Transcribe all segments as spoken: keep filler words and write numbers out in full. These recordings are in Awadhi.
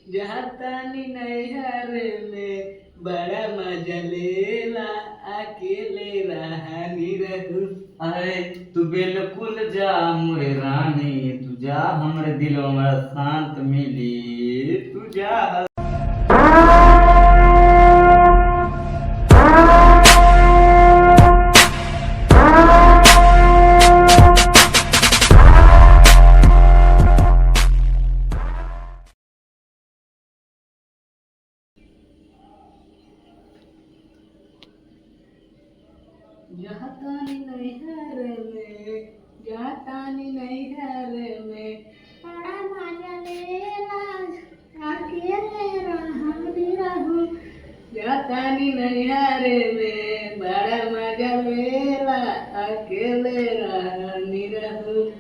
जहाँ तानी नैहर में बड़ा मजा लेला, अकेले रहा निरहू। अरे तू बिल्कुल जा मोरे रानी, तू जा, हमरे दिलवा में शांत मिली, तू जा। जातानी नैहर में, जातानी नैहर में, बड़ा मजा लेला, अकेले रहनी रहू। जातानी नैहर में, बड़ा मजा लेला, अकेले रहनी रहू।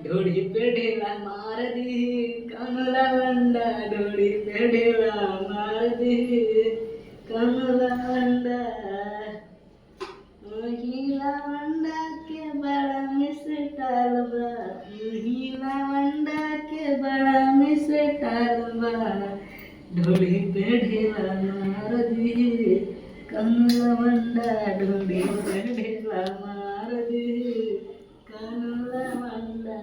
ढोढ़ी पे ढेला मार दी, कौन लवंडा, ढोढ़ी पे ढेला मार दी, कौन लवंडा। वही लवंडा के बड़ा मिस्टर बा, वही लवंडा के बड़ा मिस्टर बा। ढोढ़ी पे ढेला मार दी, कौन लवंडा, ढोढ़ी पे ढेला मार दी। कानूला मंडा।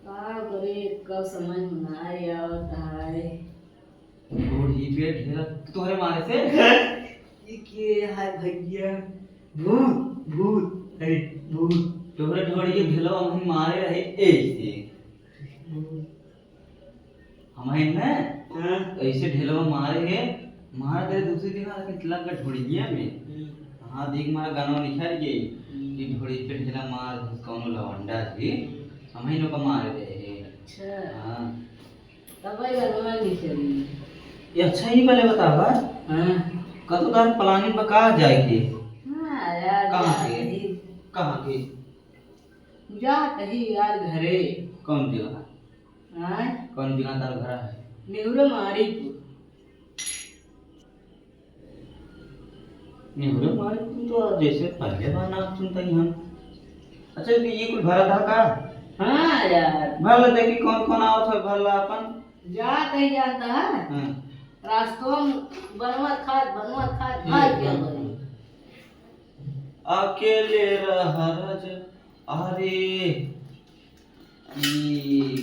का करे, कब समझ में ना आवत है। बूढ़ी पे ढेला तोहरे मारे से। ये के है भैया? भूत, भूत, अरे भूत। तोहरे ढोढ़ी के ढेलवा हम मारे रहे ऐसे। भूत। हमहिन न हाँ। ऐसे ढेलवा मारे है, मार दे दूसरे दिन आके लग गए ढोड़िया में। हम्म। हाँ, देख मारा गाना निखर गई हम्म। कि ढोड़ी पे ढेला मार कौनो लवंडा थी, हम्म। हमहिन ओका मारे रहे। अच्छा। हाँ। तब भाई गाना निखर गई। ये अच्छा ही पहले बतावा। हाँ। कतो तार planning बा कहाँ जाए के? हाँ यार, कहाँ जात के? ही। कहाँ के? जात ही यार घरे। कौन जगह? आय? कौन जगह तार घर है? नेहुरा मारीपुर। नेहुरा मारीपुर तो जैसे पहले बार नाम सुनता ही हम। अच्छा, तो ये कुल भरा था का? हाँ यार। भर ले, देखी कौन कौन आवत है, भर ला अपन। जात ही जाता है। हाँ। रास्तों में बनवत खात, बनवत खात, हम्म, भाग गया हम्म, बनी। हम्म। अकेले रह राजा, अरे, ई,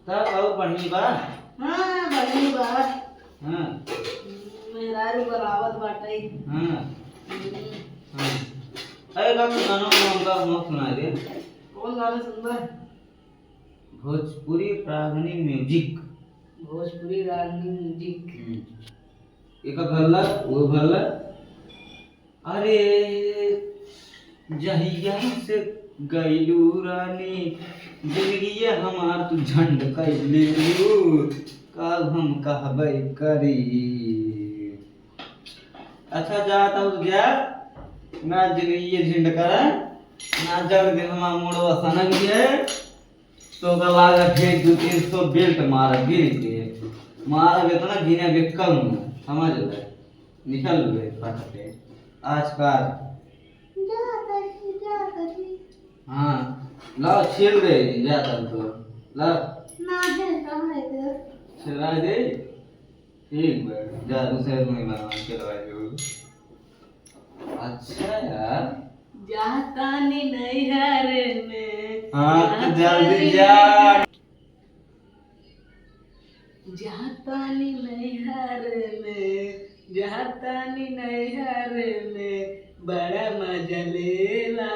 तब और बढ़िया बा? हाँ, बढ़िया बा। हाँ। मेहरारू बनावत बाटे। हाँ। हम्म। हाँ। अरे, गाना, गाना, गाना, गाना सुना दे। कौन गाना सुनबा? भोजपुरी रागनी music। भोजपुरी रागनी music। हम्म। एका भरला, वो भरला। अरे, जहिया से गइलू रानी, जिंदगिया हमार तू झंड कइलू। का हम कहबे करी। अच्छा, जा तब जा, ना जिंदगिया झंड करा, ना जल दे हमार मुड़वा सनक गया। तो ओकर लागत है दू तीन सौ belt मारब गिन के। मारब इतना गिने के कम, समझ ले। निकल गए फट से। आज का। जा तनी, जा तनी। हाँ, लाओ छेल दे, जा तब तो। लाओ। ना है, कहाँ है तेरा? छेला दे। ठीक बा, जा दूसरे आदमी बना, छेलवा दे। अच्छा यार। जातानी नैहर में, हाँ, तो जल्दी जातानी जा। नैहर, जातानी नैहर में, जातानी नैहर में, बड़ा मजा लेला,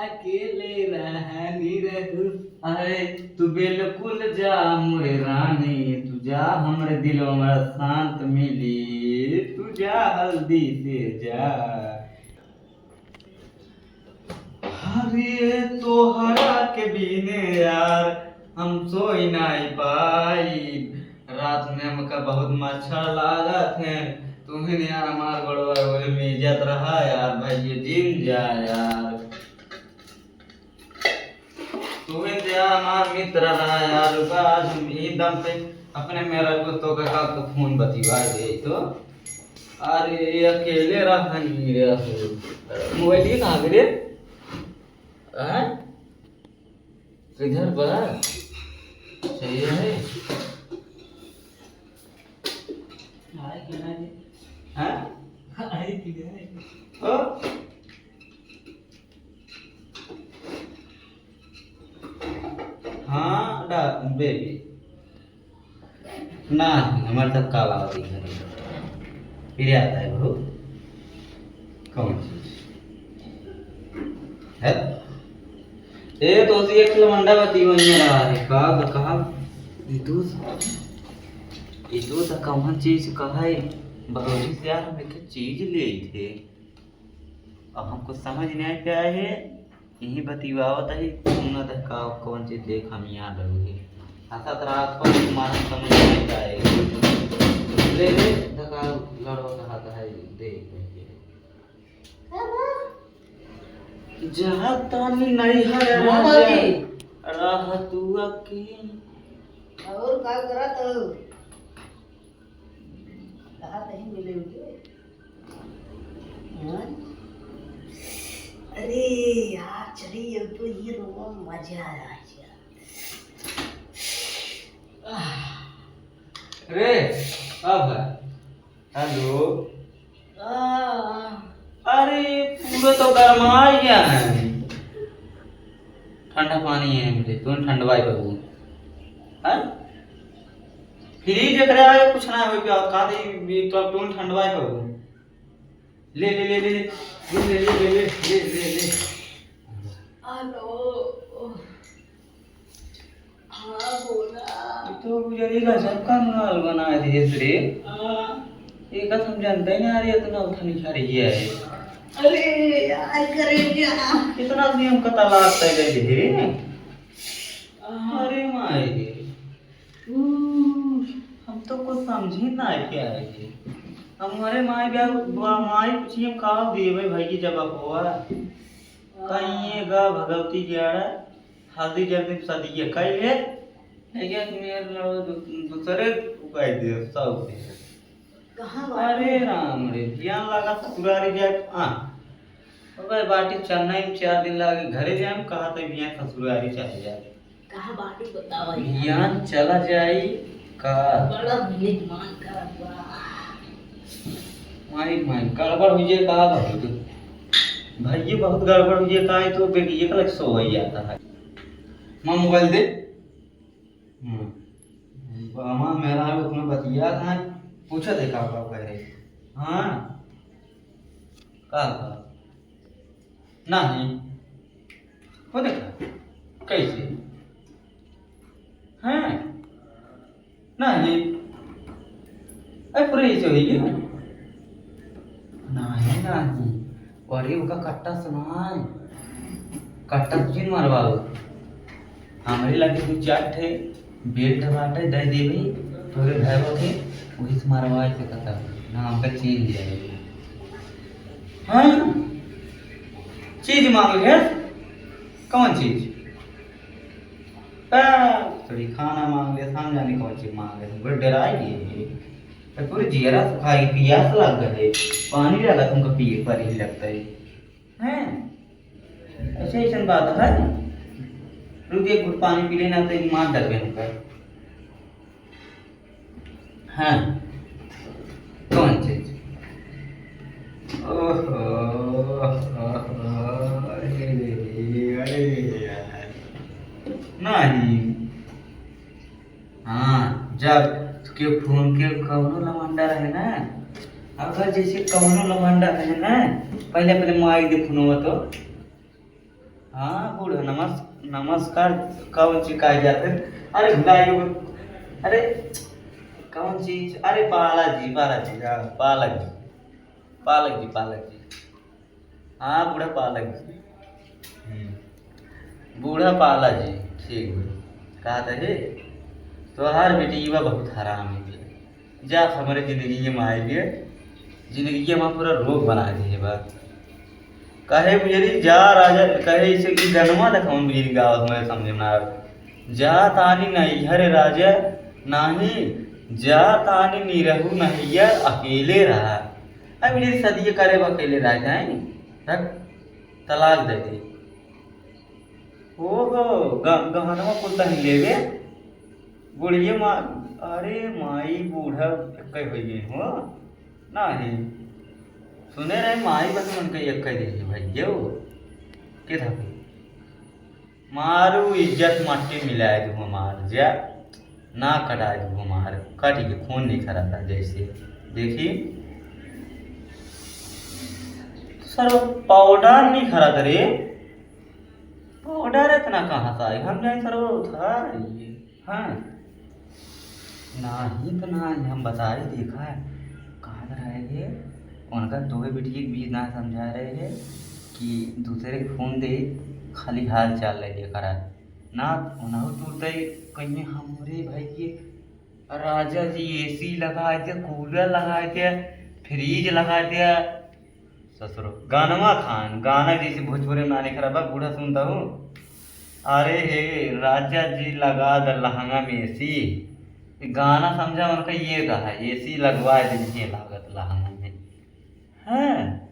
अकेले रहा निरहू। अरे, तू बिल्कुल जा मोरे रानी, तू जा, हमरे दिलवा में शांत मिली, तू जा, हल्दी से जा। अरे तोहरा के बिने यार हम सोई नाई पाई। रात में हमका बहुत मच्छर लागत है। तुहिन यार हमार गोड़वा रोज में इज्जत रहा यार, भाई ये दिन जा यार। तुहिन तो यार हमार मित्र रहा यार, रुका आज हम यही दम पे अपने मेहरारू को तो का तो फोन बतिवा दे तो। अरे अकेले रहनी रे हो। मोबाइल ये कहाँ गए रे? हैं? किधर बा? सही है। आए कि ना जी? हाँ? आए कि ना? ओ? हाँ, डा-, बेबी। ना, हमारे साथ काला वाली घर है। फिर आता है बहू। कौन चीज? है? ए, तो उसी एक लमंडा बती वहीं रहा है। का, का, का? ई तू, ई तू तो कौन चीज कहा है? बहू जी से यार, हम एक चीज ले थे। अब हमको समझ नहीं आया क्या है, यही बतियावत है, सुनत है का, कौन चीज देख हम यहाँ रहोगे। हंसत रहा आसपास, तुम्हारा समझ नहीं आए। ले, ले, धका लड़वा कहा था है, देख, देख, देख। जहाँ तानी नहीं है हाँ, राजा, बाबूजी। रह तू अकेले। और का करत हो? कहा कहीं मिले उनके? हाँ? अरे यार, चली अब तो ये लोगों में मजा आ रहा है यार। रे, अब है। हेलो। आ। अरे, पूरा तो गरमाई गया है। ठंडा पानी है, मुझे तुम ठंडवाई बाबू। हाँ? फ्रिज एकरे आगे कुछ ना हो गया, का दे, ये तो अब तुम ठंडवाई बाबू। ले, ले, ले, ले, ले। हेलो। हाँ, बोला। ये तो गुजरी गजब का माल बना दिए रे। हाँ। ये का हम जानते ही ना, अरे इतना उठा निखा रही है। अरे यार, करे क्या? इतना भी हमका तलाक कर दे रे। हाँ। अरे माई रे। हम्म, हम तो कुछ समझी ना क्या है ये। हमारे माई बा-, बा-, माई पूछिए का देवे भाई की जवाब हुआ। कहिए गा भगवती के आड़ा, हल्दी जल्दी में सदिये कई ले। भैया मेरे लो दू-, दूसरे उपाय दे, सब दे। कहाँ बाटे? अरे राम रे, बियान लगा ससुरारी जाए। हाँ। अबे बाटी चेन्नई में चार दिन लागे, घरे जाए, कहा तो बियान ससुरारी चले जाए। कहाँ बाटी बतावा यार। बियान चला जाई का? बड़ा भैया मान करत बा। माई, माई, गड़बड़ हुई जे का बाबू तू? भैया बहुत गड़बड़ हुई जे का है तो बेटी एक लग सो वही आता है। माँ मोबाइल दे। हम्म। बामा मेरा है, उसमें बतिया था, पूछा देखा का कह रहे। हाँ। का, का? नहीं। हो देखा? कैसे? हैं? नहीं। अरे पूरे ऐसे होई गया। नहीं, नहीं। अरे ओका कट्टा सुनाए। कट्टा जिन मरवाओ। हमरे लगे दू चार ठे बेल्ट बाटे, दे देबे तोरे भैया के, वही से मरवाए के कट्टा। ना हमका चीज दे। हाँ? चीज मांग ले। कौन चीज? आ, थोड़ी खाना मांग ले, हम जाने कौन चीज मांग ले, हमको डराई दिए है। तो पूरे जियरा सुखाई, पियास लग गए, पानी लगा तुमको पिए पर ही लगता है। हैं? ऐसे, ऐसे बात है। रुक, एक घूंट पानी पी लेना तो मार दर्द हमका। हाँ, कौन चीज? ओहो, ओहो, अरे, अरे यार। नहीं। हाँ, जब के फोन के कौनो लमंडा रहे ना, अगर जैसे कौनो लमंडा रहे ना, पहले अपने माई दे फोनवा तो। हाँ, बूढ़ा, नमस-, नमस्कार, कौन चीज कहा जाते? अरे, भुला गयो। अरे, कौन चीज? अरे, पाला जी, पाला जी, हाँ, पालक जी, पालक जी, पालक जी। हाँ, बूढ़ा पालक जी। हम्म। बूढ़ा पाला जी, ठीक बा। कहा था हे, तोहार बेटी बा बहुत हराम है। जा हमरे जिंदगी में आए गए, जिंदगी में पूरा रोग बना दिए बा। कहे बुझरी जा राजा, कहे इसे कि गनमा देखाऊं बुझरी गावत में समझ में ना आवे। जा तानी नैहर राजा, नाही जा तानी निरहू नैहर अकेले रहा। अब बुझरी सदिये करे बा अकेले रह जाए, तक तलाक दे दे। ओहो, ग-, गहनवा कुल तही लेबे। बुढ़िए माँ, अरे माई बूढ़ा एक्कै होइ गए हो। नाही। सुने रहे माई बस मन के एक्कै दे भाई यो। के था? मारू इज्जत मट्टी मिलाए दू हमार जा। ना कटाए दू हमार। कटी के खून नहीं खरा था जैसे। देखी। सर पाउडर नहीं खरा था रे। पाउडर इतना कहाँ से आई? हम जाए सर वो था ये। हाँ। नाही तो नाही, हम बताई देखा है। कहाँ रहे थे? उनका दोहे बेटी के बीच ना समझा रहे हैं कि दूसरे के फोन दे, खाली हाल चाल ले लिया करा। ना, उन्हों तुरते कहीं हमरे भाई के राजा जी एसी लगा दे, कूलर लगा दे, फ्रिज लगा दे। ससुरो, गानवा खान, गाना जैसे भोजपुरी में आने खराब बा, बूढ़ा सुनता हूँ। अरे हे, राजा जी लगा द लहंगा में एसी। ये गाना समझा उनका ये कहा, एसी लगवा दे, ये लागत लहंगा में। हैं?